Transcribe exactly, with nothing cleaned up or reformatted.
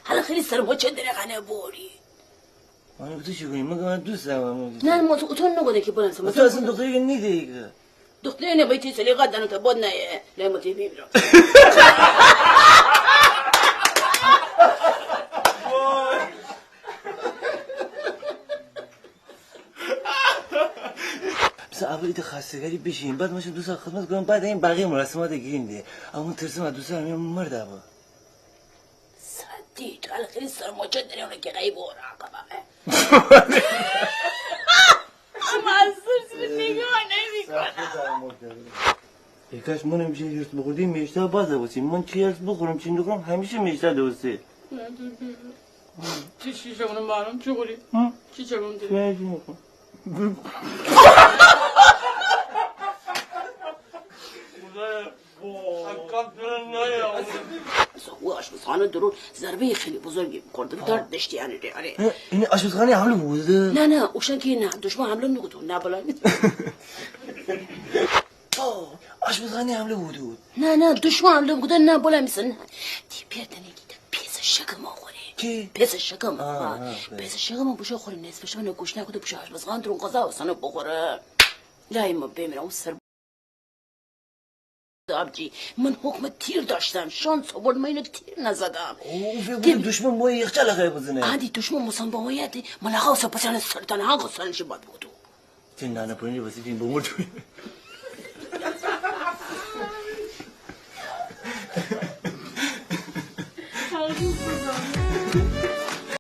حالا خیلی سرموچه دره خانه بوری. من به تو چی گویم؟ من که من دوست دارم. نه، من تو، تو نگوده که بلند سم. تو اصلاً دختری که نیدی که. دختری نه، باید تی سلیقه دانه تا بد نه. نه، من تی می‌میرم. مثلاً اول ایتا خواستگاری بشیم، بعد ماشم دوستان خدمت کنم، بعد این بقیه مراسمات گیریم ده. اما ترسم از دوستان همین مرد ابا. ساعتی تو الان خیلی سرموچه دری، اونه که غیب و راقبه. اما از ترس نگاه نمی‌کنم. ای کاش منم چی هرس بخوردی، میشته باز بوسی. من چی هرس بخورم، چی نخورم، همیشه میشته دوستی. چی، چی شمونه معلوم چی خوری؟ ها؟ چی شمونه؟ چی نخورم؟ خدایا. او آشپزخانه درون ضربهٔ خیلی بزرگی خورده. درد داشتی یعنی. آره. اه، این آشپزخانه حمله بوده؟ نه، نه، اوشان که نه، دشمن حمله نکوده، نه بلا. آه، آشپزخانه حمله بوده. نه، نه، دشمن حمله بوده، نه بلا میسه، نه. تی پیر دنه کی ده پیس شکم خوره. کی؟ پیس شکم. آه، آه، آه، بله. پیس شکم بوشو خوره، نصف شب نه گوش نکوده، بوشو آشپزخانه درون غذا و سنه بخوره. لای ما بمیرم، او سر آبجی، من حکم تیر داشتم، شانس آورد من اینو تیر نزدم. او فکر بودم دشمن با یخچال خیلی بزنه. آدی دشمن مثلاً با ما یادی، من آقا سه پسان سرطان ها خو سرنشی باد بودو. تی نانه پنیر وسی بین بمرد.